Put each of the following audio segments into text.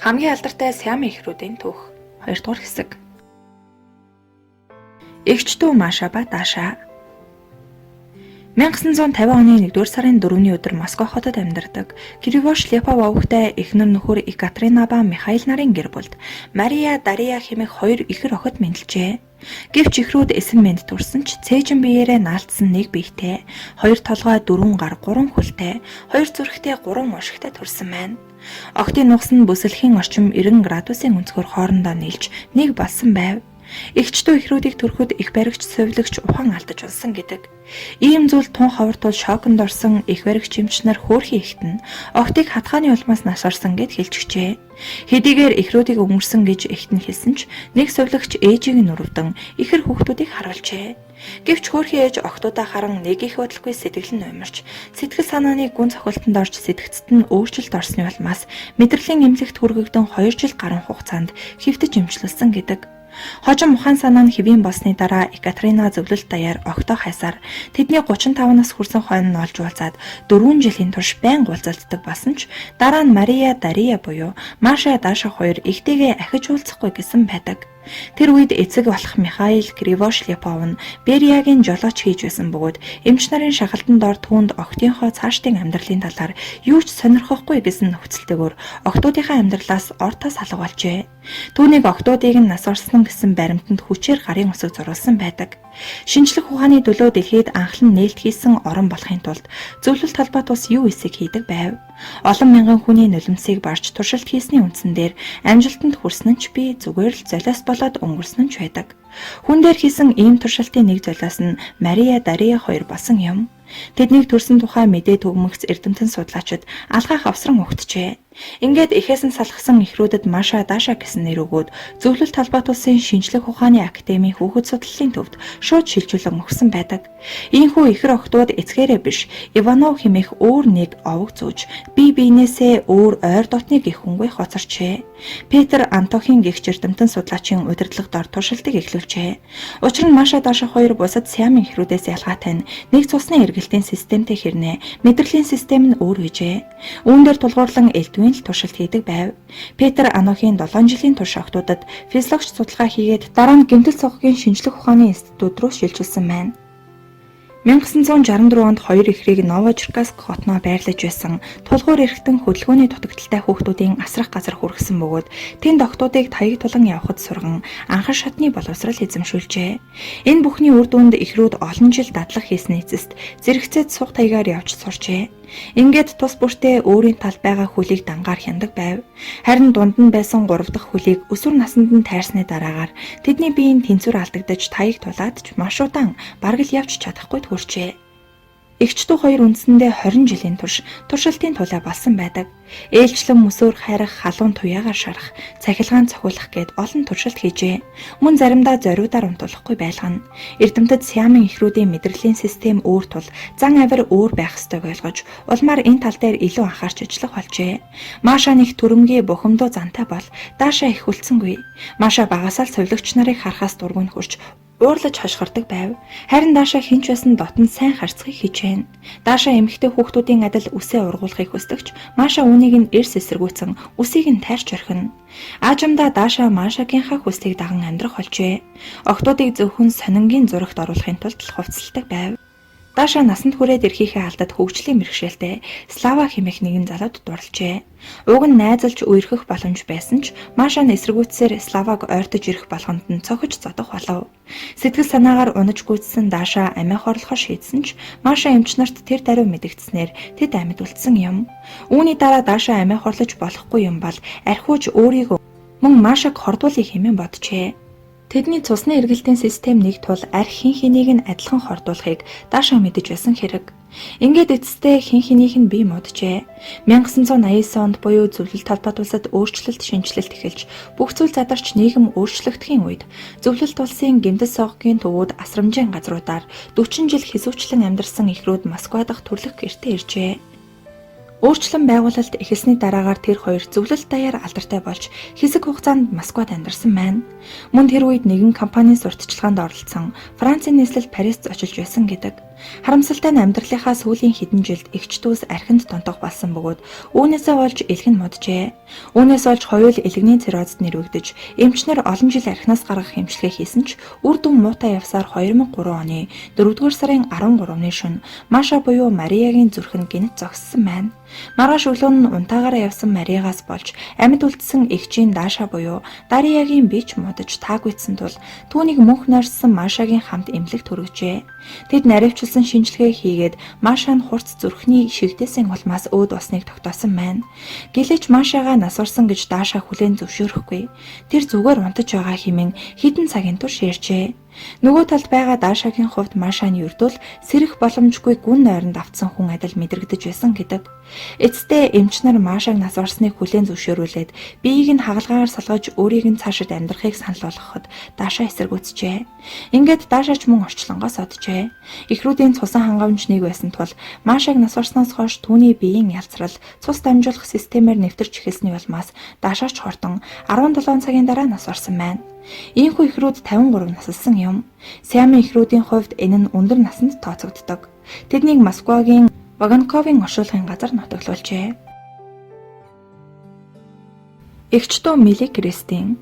Хамгийн алдартай Сиамын эхрүүдийн түүх. 2 дугаар хэсэг. Эгч дүү Маша ба Даша. 1950 оны 1-р сарын 4-ний өдөр Москва хотод амьдардаг Кривош Лепов овогтой эхнэр нөхөр Екатерина ба Михаил нарын гэр бүлд Мария Дария хэмээх хоёр ихэр охид мэндэлжээ. Гэвч эхрүүд эсэн мэнд төрсөн ч цээжин биеэрээ наалтсан нэг биетэй, хоёр толгой, дөрвөн гар, гурван хөлтэй, хоёр зүрхтэй, гурван уушигтай төрсөн байна. Охидын нугас нь бүсэлхийн орчим 90 градусын өнцгөр хоорондоо нийлж нэг болсон байв. Эгч дүү эхрүүдийг төрөхөд эх баригч сувилагч ухаан алдаж унсан гэдэг. Ийм зүйл тун ховор тул шоконд орсон эх баригч эмч нар хөөрхий ихтэн охидыг хатхааны улмаас нас орсон гэд хэлчихжээ. Хэдийгээр эхрүүдийг өнгөрсөн гэж ихтэн хэлсэн ч нэг сувилагч ээжийг нь өрөвдөн ихэр хүүхдүүдийг харуулжээ. Гэвч хөөрхий ээж охидуудаа харан нэг их удалгүй сэтгэл нь уймарч, сэтгэл санааны гүн цохилтонд орж сэтгэцэд нь өөрчлөлт орсны улмаас мэдрэлийн эмнэлэгт хүргэгдэн 2 жил гаруй хугацаанд хэвтэж эмчлүүлсэн гэдэг. Хожим ухаан санаа нь хэвийн болсны дараа Екатерина зөвлөлт даяар охидоо хайсаар тэдний 35 нас хүрсэн хойно нь олж уулзаад 4 жилийн турш байнга уулзалддаг болсон ч дараа нь Мария Дария буюу Маша Даша хоёр ихтэйгээ ахиж уулзахгүй гэсэн байдаг. Тэр үед эцэг болох Михаил Кривошлепов нь Бериягийн жолооч хийж байсан бөгөөд эмч нарын шахалтан дор түүнд охидынхоо цаашдын амьдралын талаар юу ч сонирхохгүй гэсэн нөхцөлтэйгээр охидуудынхаа амьдралаас ор тас алга болжээ. Түүнийг охидуудыг нь нас орсон гэсэн баримтанд хүчээр гарын үсэг зурулсан байдаг. Шинжлэх ухааны төлөө дэлхийд анхлан нээлт хийсэн орон болохын тулд зөвлөлт холбоот улс юу эсийг хийдэг байв. Олон мянган хүний нулимсыг барж туршилт хийсний үндсэн дээр амжилтанд хүрсэн нь ч би зүгээр л золиос болоод өнгөрсөн нь ч байдаг. Хүн дээр хийсэн ийм туршилтын нэг золиос нь Мария Дария хоёр болсон юм. Тэднийг төрсөн тухай мэдээ түгмэгц эрдэмтэн судлаачид алгаа хавсран угтжээ. Ингээд эхээс нь салхсан эхрүүдэд Маша Даша гэсэн нэр өгөөд зөвлөлт холбоот улсын шинжлэх ухааны академийн хүүхэд судлалын төвд шууд шилжүүлэн өгсөн байдаг. Ийхүү ихэр охидууд эцгээрээ биш Иванов хэмээх өөр нэг овог зүүж бие биенээсээ өөр ойр дотны гэх хүнгүй хоцорчээ. Петр Антохин гэгч эрдэмтэн судлаачийн удирдлага дор туршилтыг эхлүүлжээ. Учир нь Маша Даша хоёр бусад Сиамын эхрүүдээс ялгаатай нь нэг цусны эргэлтийн системтэй хэрнээ мэдрэлийн систем нь өөр байжээ. Үүн дээр тулгуурлан элдвийн л туршилт хийдэг байв. Петр Анохин 7 жилийн турш охидуудад физиологч судалгаа хийгээд дараа нь гэмтэл цоггийн шинжлэх ухааны институт руу шилжүүлсэн байна. 1964 онд хоёр эхрийг Новочеркасск хотноо байрлаж байсан тулгуур эрхтэн хөдөлгөөний дутагдалтай хүүхдүүдийн асрах газар хүргэсэн бөгөөд тэнд охидуудыг таяг тулан явахад сурган анхан шатны боловсрол эзэмшүүлжээ. Энэ бүхний үр дүнд эхрүүд олон жил дадлаг хийсний эцэст зэрэгцээд суг таягаар явж сурчээ. Ингээд тус бүртээ өөрийн талд байгаа хөлийг дангаар хянадаг байв. Харин дунд нь байсан 3 дахь хөлийг өсвөр насанд нь тайрсны дараагаар тэдний биеийн тэнцвэр алдагдаж таяг тулаад ч маш удаан бараг л явж чадахгүй хүрчээ. Эгч дүү хоёр үндсэндээ 20 жилийн турш туршилтын тулай болсон байдаг. Ээлжлэн мөсөөр хайрах, халуун туяагаар шарах, цахилгаан цохиулах гээд олон туршилт хийжээ. Мөн заримдаа зориудаар унтуулахгүй байлгана. Эрдэмтэд Сиамын эхрүүдийн мэдрэлийн систем өөр тул зан авир өөр байх ёстойг ойлгож, улмаар энэ тал дээр илүү анхаарч ажиллах болжээ. Маша нэг төрөмгий бухимдуу зантай бол Даша их хүлцэнгүй. Маша багасаа л сувилагч нарыг харахаас дургүй нь хурж уурлаж хашгирдаг байв. Харин Даша хэн ч байсан дотн сайн харьцахыг хичээнэ. Даша эмэгтэй хүүхдүүдийн адил үсээ ургуулахыг хүсдэг ч Маша үүнийг нь эрс эсэргүүцэн үсийг нь тайрч орхино. Аажимдаа Даша Машагийнхаа хүслийг даган амьдрах болжээ. Охидуудыг зөвхөн сонингийн зурагт оруулахын тулд л хувцасладаг байв. Даша насанд хүрээд ирэхийнхээ алдад хөгжлийн бэрхшээлтэй Слава хэмээх нэгэн залууд дурлажээ. Уг нь найзалж үерхэх боломж байсан ч Маша нь эсэргүүцсээр Славаг ойртож ирэх болгонд нь цохиж зодох болов. Сэтгэл санаагаар унаж гүйцсэн Даша амиа хорлохоор шийдсэн ч Маша эмч нарт тэр даруй мэдэгдсэнээр тэд амьд үлдсэн юм. Үүний дараа Даша амиа хорлож болохгүй юм бол архиуж өөрийгөө мөн Машаг хордуулъя хэмээн боджээ. Тэдний цусны эргэлтийн систем нэг тул арх хэн хэнийг нь адилхан хордуулахыг Даша мэдэж байсан хэрэг. Ингээд эцэстээ хэн хэнийх нь бие мууджээ. 1989 онд буюу зөвлөлт холбоот улсад өөрчлөлт шинэчлэлт эхэлж бүх зүйл задарч нийгэм өөрчлөгдөхийн үед зөвлөлт улсын гэмтэл соггийн төвүүд асрамжийн газруудаар 40 жил хэсүүчлэн амьдарсан эхрүүд Москва дахь төрлөх гэртээ иржээ. Өөрчлөн байгуулалт эхэлсний дараагаар тэр хоёр зөвлөлт даяар алдартай болж хэсэг хугацаанд Москвад амьдарсан байна. Мөн тэр үед нэгэн компанийн сурталчилгаанд оролцсон Францын нийслэл Парист очилж байсан гэдэг. Харамсалтай нь амьдралынхаа сүүлийн хэдэн жилд эгч дүүс архинд донтох болсон бөгөөд үүнээсээ болж элэг нь муджээ. Үүнээс болж хоёул элэгний циррозд нэрвэгдэж, эмчнэр олон жил архинаас гаргах эмчилгээ хийсэн ч үр дүн муутай явсаар 2003 оны 4-р сарын 13-ны шөнө Маша буюу Мариягийн зүрх нь гэнэт зогссон байна. Маргааш өглөө нь унтаагаараа явсан Маригаас болж амьд үлдсэн эгчийн Даша буюу Дариягийн бие ч муудаж таагүйцсэн тул түүнийг мөнх нойрссон Машагийн хамт эмнэлэгт хүргэжээ. Тэд наривчлсан шинжилгээ хийгээд Маша нь хурц зүрхний шигдээсийн улмаас өөд болсныг тогтоосон байна. Гэлээч Машагаа нас барсан гэж Даша хүлээн зөвшөөрөхгүй. Тэр зүгээр унтаж байгаа хэмээн хэдэн цагийн турш ярьжээ. Нөгөө талд байгаа Дашагийн хувьд Маша нь ердөө л сэрэх боломжгүй гүн нойронд автсан хүн адил мэдрэгдэж байсан гэдэг. Эцэстээ эмч нар Машаг нас барсныг хүлээн зөвшөөрүүлээд биеийг нь хагалгаагаар салгаж өөрийг нь цаашид амьдрахыг санал болгоход Даша эсэргүүцжээ. Ингээд Дашач мөн орчлонгоос оджээ. Эхрүүдийн цусан хангамж нэг байсан тул Машаг нас барснаас хойш түүний биеийн ялцрал цус дамжуулах системээр нэвтэрч эхэлсний улмаас Дашаач хортон 17 цагийн дараа нас барсан байна. Иймхүү эхрүүд 53 наслсан юм. Сиамын эхрүүдийн хувьд энэ нь өндөр насанд тооцогддог. Тэднийг Москвагийн Ваганковын оршуулгын газар нутаглуулжээ. Эгч дүү Мили Кристин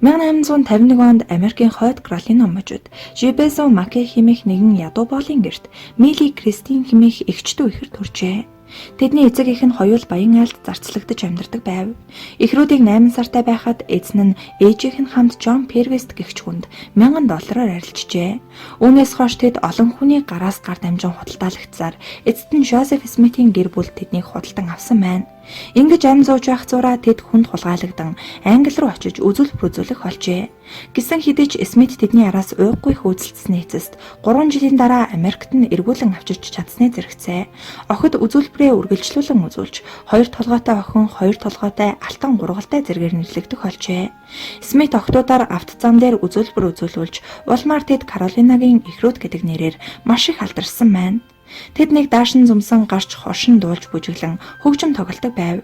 1851 онд Америкийн хойд Каролина мужид Жибезо Маке хэмээх нэгэн ядуу боолын гэрт Мили Кристин хэмээх эгч дүү ихэр төржээ. Тэдний эцэг эх нь хоёул баян айлд зарцлагдаж амьдардаг байв. Эхрүүдийг 8 сартай байхад эзэн нь ээжийнх нь хамт Джон Первест гэгч хүнд $1000 арилжжээ. Үүнээс хойш тэд олон хүний гараас гар дамжин худалдаалагдсаар эцэст нь Жозеф Смитийн гэр бүл тэднийг худалдан авсан байна. Ингэж ам зууж байх зураа тэд хүнд хулгайлагдан Англи руу очиж үзүүлбэр үзүүлэх болжээ. Гэсэн хэдий ч Смит тэдний араас ууггүй хөөцөлдсөний эцэст 3 жилийн дараа Америкт нь эргүүлэн авчирч чадсны зэрэгцээ. Охид үзүүлбэрээ үргэлжлүүлэн үзүүлж, хоёр толгойтой охин, хоёр толгойтой алтан гургалтай зэргээр нэрлэгдэх болжээ. Смит охидуудаар авто зам дээр үзүүлбэр үзүүлүүлж, улмаар тэд Каролинагийн эхрүүд гэдэг нэрээр маш их алдарсан байна. Тэд нэг даашин зумсан гарч хошин дуулж бүжиглэн хөгжим тоглодог байв.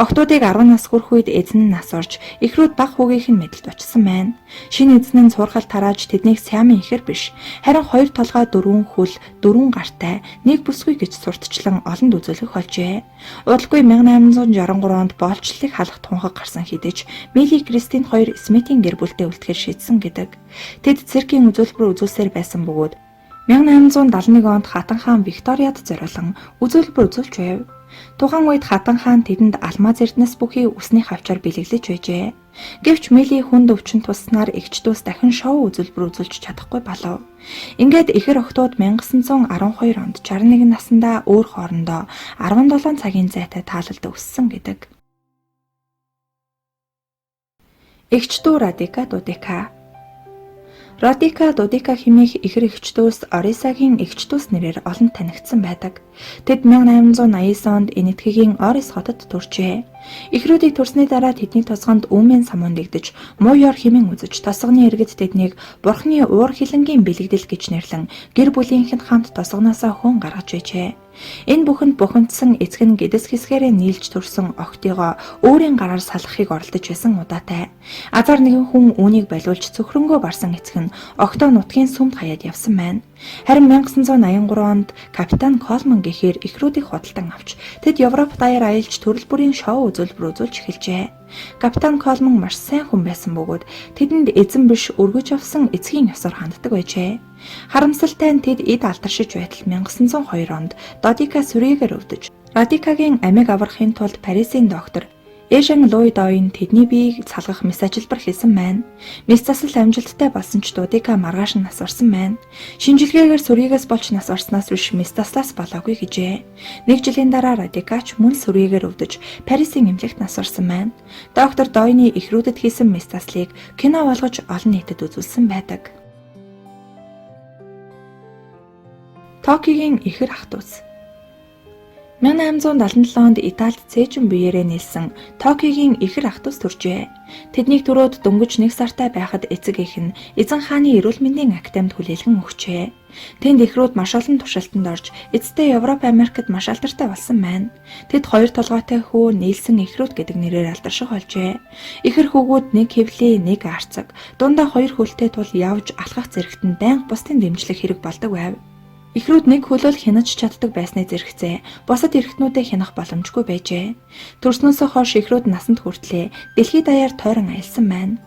Охидуудыг 10 нас хүрэх үед эзэн нь нас орж, эхрүүд баг хүүгийнх нь мэдэлд очсон байна. Шинэ эзэн нь цуурхал тарааж тэднийг Сиамын ихэр биш, харин хоёр толгой дөрвөн хөл, дөрвөн гартай, нэг бүсгүй гэж сурталчлан олонд үзүүлэх болжээ. Удалгүй 1863 онд боолчлолыг халах тунхаг гарсан хэдий ч Мили Кристин хоёр Смитийн гэр бүлтэй үлдэхээр шийдсэн гэдэг. Тэд циркийн үзүүлбэр үзүүлсээр байсан бөгөөд 1871 онд Хатан хаан Викториад зориулан үзүүлбэр үзүүлж байв. Тухайн үед Хатан хаан тэдэнд алмаз эрдэнэс бүхий үсний хавчаар бэлэглэж байжээ. Гэвч Мили хүнд өвчин тусснаар эгч дүүс дахин шоу үзүүлбэр үзүүлж чадахгүй болов. Ингээд ихэр охидууд 1912 онд 61 наснда өөр хоорондоо 17 цагийн зайтай таалалд өссөн гэдэг. Эгч дүү Радика Дудика Радика Дудика хэмээх ихэр эгч дүүс Орисагийн эгч дүүс нэрээр олон танигдсан байдаг. Тэд 1889 онд Энэтхэгийн Орис хотод төржээ. Эхрүүдийг төрсний дараа тэдний тосгонд Үүмэн самуун дэгдэж, муу ёр хэмээн үзэж, тосгоны иргэд тэднийг Бурхны уур хилэнгийн бэлэгдэл гэж нэрлэн гэр бүлийнх нь хамт тосгоноосоо хүн гаргаж байжээ. Энэ бүхэнд бухимдсан эцэг нь гэдэс хэсгээрээ нийлж төрсөн охидыгоо өөрийн гараар салгахыг оролдож байсан удаатай. Азар нэгэн хүн үүнийг болиулж цөхрөнгөө барсан эцэг нь охидоо нутгийн сүмд хаяад явсан байна. Харин 1983 онд капитан Колман гэхээр эхрүүдийг худалдан авч тэд Европ даяар аялж төрөл бүрийн шоу үзүүлбэр үзүүлж эхэлжээ. Капитан Колман маш сайн хүн байсан бөгөөд тэдэнд эзэн биш өргөж авсан эцгийн ёсоор ханддаг байжээ. Харамсалтай нь тэд эд алдаршиж байтал 1902 онд Додика сүрийгээр өвдөж Радикагийн амийг аврахын тулд Парисын доктор Эжен Луи Дойн тэдний биеийг салгах мэс ажилбар хийсэн байна. Мэс засал амжилттай болсон ч Дудика маргааш нь нас барсан байна. Шинжилгээгээр сүрийгээс болж нас барснаас биш мэс заслаас болоогүй гэжээ. Нэг жилийн дараа Радикач мөн сүрийгээр өвдөж Парисын эмнэлэгт нас барсан байна. Доктор Дойны эхрүүдэд хийсэн мэс заслыг кино болгож олон нийтэд үзүүлсэн байдаг. Токиогийн ихэр ах дүүс 1877 онд Италид цээжин биеэрээ нийлсэн Токиогийн ихэр ах дүүс төржээ. Тэднийг төрөөд дөнгөж 1 сартай байхад эцэг эх нь эзэн хааны эрүүл мэндийн академид хүлээлгэн өгчээ. Тэнд эхрүүд маш олон туршилтанд орж эцэстээ Европ Америкт маш алдартай болсон байна. Тэд хоёр толгойтой хүү нийлсэн эхрүүд гэдэг нэрээр алдарших болжээ. Ихэр хүүгүүд нэг хэвлээ, нэг арцаг, дундаа хоёр хөлтэй тул явж алхах зэрэгт нь байнга бусдын дэмжлэг хэрэг болдог байв. Эхрүүд нэг хөлөөл хянаж чаддаг байсны зэрэгцээ бусад эрхтнүүдэд хянах боломжгүй байжээ. Төрснөөсөө хойш эхрүүд насанд хүртлээ дэлхий даяар тойрон аялсан байна.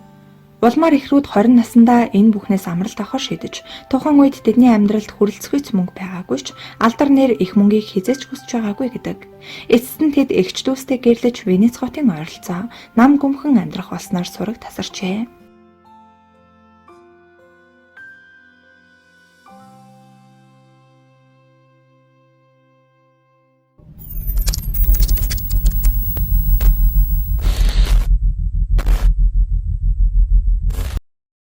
Улмаар эхрүүд 20 наснда энэ бүхнээс амралт авахар шийдэж, тухайн үед тэдний амьдралд хүрэлцэхүйц мөнгө байгаагүй ч алдар нэр их мөнгийг хэзээ ч хүсэж байгаагүй гэдэг. Эцэст нь тэд эгч дүүстэй гэрлэж Венец хотын ойролцоо нам гүмхэн амьдрах болсноор сураг тасарчээ.